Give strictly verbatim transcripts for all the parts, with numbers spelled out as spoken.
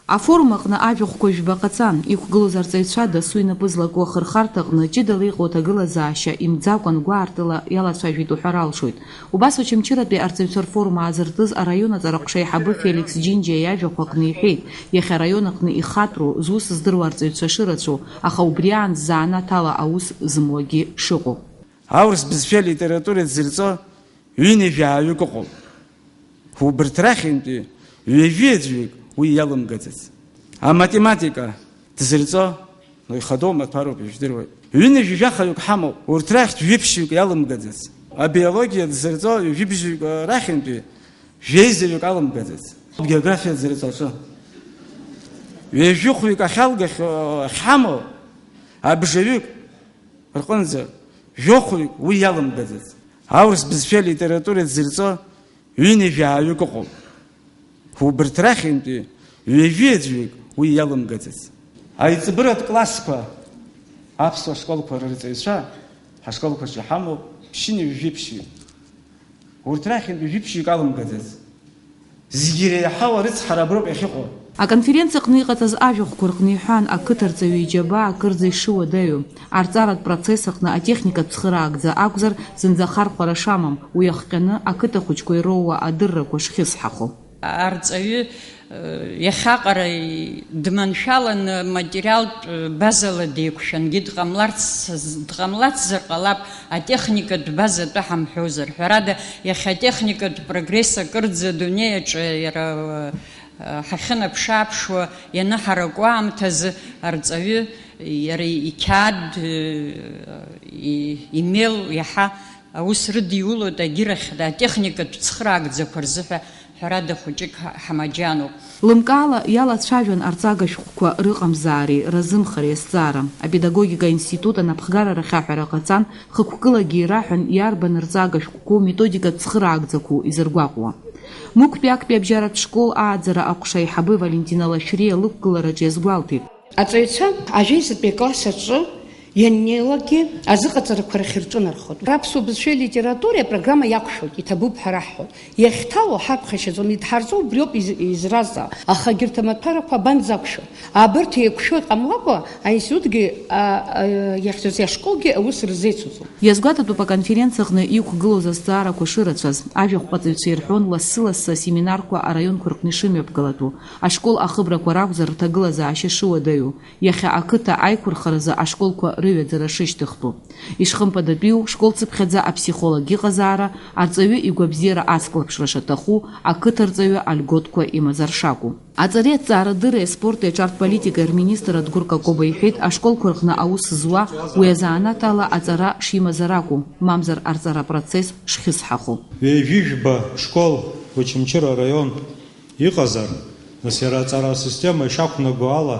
Афорум аҟны ажәахәқәа жәба ҟаҵан, иқәгылоз арҵаҩцәа дасу инапы злаку ахырхарҭаҟны ҷыдала иҟоу аҭагылазаашьа имӡакәан гәаартыла иалацәажәеит уҳәар алшоит. Убас Очамчыратәи арҵаҩцәа рфорум аазыртыз араион аҵараҟәша аиҳабы Феликс Џьынџьа иажәахә аҟны иҳәеит, иахьа араион аҟны ихатәру, зус здыруа арҵаҩцәа шырацәоу, аха убри аан ззаанаҭала аус зымуагьы шыҟоу. Аурыс бызшәа литература дзырҵо ҩынҩажәаҩык ыҟоуп. Убырҭ рахьынтәи ҩажәи аӡәҩык уи иалымгаӡац. Аматематика дзырҵо ихадоу амаҭәароуп, ижәдыруеит. Ҩынҩажәи жәахаҩык ҳамоуп, урҭ рахьтә ҩыԥшьҩык иалымгаӡац. Абиологиа дзырҵо ҩажәибжьҩык рахьынтәи жәеизаҩык алымгаӡац. Географиа дзырҵо аҿы ҩажәихәҩык ахьалгахьоу, ахьҳамоу абжаҩык рҟынӡа жәохәҩык уи иалымгаӡац. Аурыс бызшәа литература дзырҵо ҩынҩажәаҩык ыҟоуп. Убырҭ рахьынтәи ҩажәи аӡәҩык уи иалымгаӡац. Аиҵбыратә классқәа аԥсуа школқәа рырҵаҩцәа ҳашколқәаҿ иҳамоуп ԥшьынҩажәи ԥшьҩык. Урҭ рахьынтә ҩажәи ԥшьҩык алымгаӡац. Зегьы иреиҳау арыцҳара аброуп иахьыҟоу. Аконференциаҟны иҟаҵаз ажәахәқәа рҟны иҳәан, ақыҭарҵаҩы иџьабаа акырӡа ишыуадаҩу, арҵаратә процесс аҟны атехникатә цхыраагӡа акәзар, зынӡа ахархәара шамам, уи ахҟьаны ақыҭа хәыҷқәа ироуа адыррақәа шхьысҳахо. Арҵаҩы, э, иахьаҟара и-, дманшәаланы материалтә, э, базала деиқәшәангьы дҟамларц, дҟамлацзар ҟалап, атехникатә база атәы ҳамҳәозар. Ҳәарада, иахьа атехникатә прогресс акырӡа адунеи аҿы иара, э, ҳахьынаԥшы-ааԥшуа ианыҳараку аамҭазы арҵаҩы иара иқьаад, э, и-, имел иаҳа аус рыдиулоит агьырахь, атехникатә цхыраагӡақәа рзыҳәа, ҳәарада, хәыҷык ҳа-, ҳамаџьаноуп. Лымкаала иалацәажәон арҵага шәҟәқәа рыҟамзаареи разымхареи азҵаара. Апедагогика аинститут анапхгара рахь аҳәара ҟаҵан, хықәкылагьы ираҳәан, иарбан рҵага шәҟәқәоу методикатә цхыраагӡақәоу изыргәаҟуа. Мықәтәи актәи абжьаратә школ ааӡара аҟәша аиҳабы Валентина Лашәриа лықәгылараҿ иазгәалҭеит. Аҵаҩцәа ажәеизатәи акласс аҿы ианнеилакгьы азыҟаҵарақәа рахь рҿынархоит. Аԥсуа бызшәеи литературеи апрограмма иақәшәоит, иҭабуп ҳәа раҳҳәоит. Иахьҭало ҳаԥхьашьаӡом, идҳарҵо убриоуп из-, изразҵаа. Аха егьырҭ амаҭәарақәа абанӡақәшәо? Абарҭ еиқәшәо иҟамлакәа, аинститутгьы, а, а, иахьӡыз ашколгьы аус рзеицуӡом. Иазгәаҭатәуп аконференциа аҟны иқәгылоз азҵаарақәа шырацәаз. Ажәахәҟаҵаҩцәа ирҳәон лассы-лассы асеминарқәа араионқәа рҟны ишымҩаԥгалатәу. Ашкол ахыбрақәа ракәзар, рҭагылазаашьа шыуадаҩу, иахьа ақыҭа аиқәырхаразы ашколқәа рыҩаӡара шышьҭыхтәу. Ишхымԥадатәиу, школцыԥхьаӡа аԥсихолог иҟазаара, арҵаҩы игәабзиара ацклаԥшра шаҭаху, ақыҭарҵаҩы альготқәа имазар шакәу. Аҵареи аҭҵаарадырреи аспорти аҿартә политикеи рминистр Адгәыр Какоба иҳәеит, ашколқәа рҟны аус зуа уи азанааҭ ала аҵара шимазар акәу, мамзар арҵара апроцесс шхьысҳахо. Ҩажәи жәба школ Очамчыра араион иҟазар, нас иара аҵара асистема ишақәнаго ала,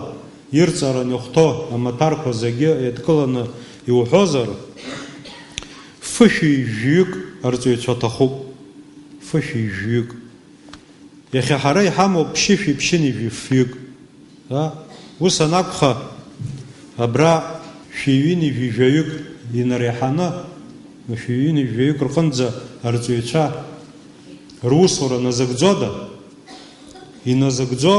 ирҵаран иахәҭоу амаҭәарқәа зегьы еидкыланы иуҳәозар, фышәи жәҩык арҵаҩцәа аҭахуп. Фышәи жәҩык. Иахьа ҳара иҳамоуп ԥшьышәи ԥшьынҩажәи фҩык. А? Ус анакәха, абра шәи ҩынҩажәи жәаҩык инареиҳаны, шәи ҩынҩажәи жәаҩык рҟынӡа арҵаҩцәа русура назыгӡода? Иназыгӡо,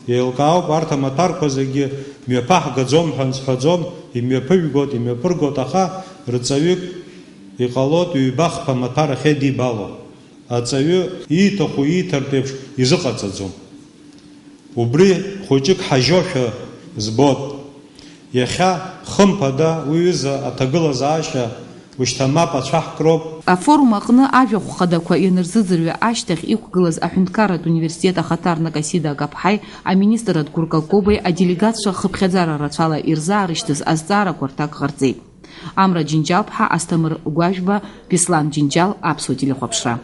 еилкаауп, арҭ амаҭәарқәа зегьы мҩаԥаҳгаӡом ҳәа нсҳәаӡом, имҩаԥыжәгоит, имҩаԥыргоит, аха рҵаҩык иҟалоит ҩба-хԥа амаҭәар ахьеидибало. Аҵаҩы ииҭаху ииҭартә еиԥш изыҟаҵаӡом. Убри хәыҷык ҳажьошәа збоит. Иахьа, хымԥада, уи ҩыза аҭагылазаашьа ушьҭа мап ацәаҳкроуп. Афорум аҟны ажәахә хадақәа ианырзыӡырҩы ашьҭахь иқәгылаз аҳәынҭқарратә университет ахаҭарнак Асида Акаԥҳаи аминистр Адгәыр Какобеи аделегатцәа хыԥхьаӡара рацәала ирзаарышьҭыз азҵаарақәа рҭак ҟарҵеит. Амра Џьынџьал-ԥҳа, Асҭамыр Гәажәба, Беслан Џьынџьал, Аԥсуа телехәаԥшра.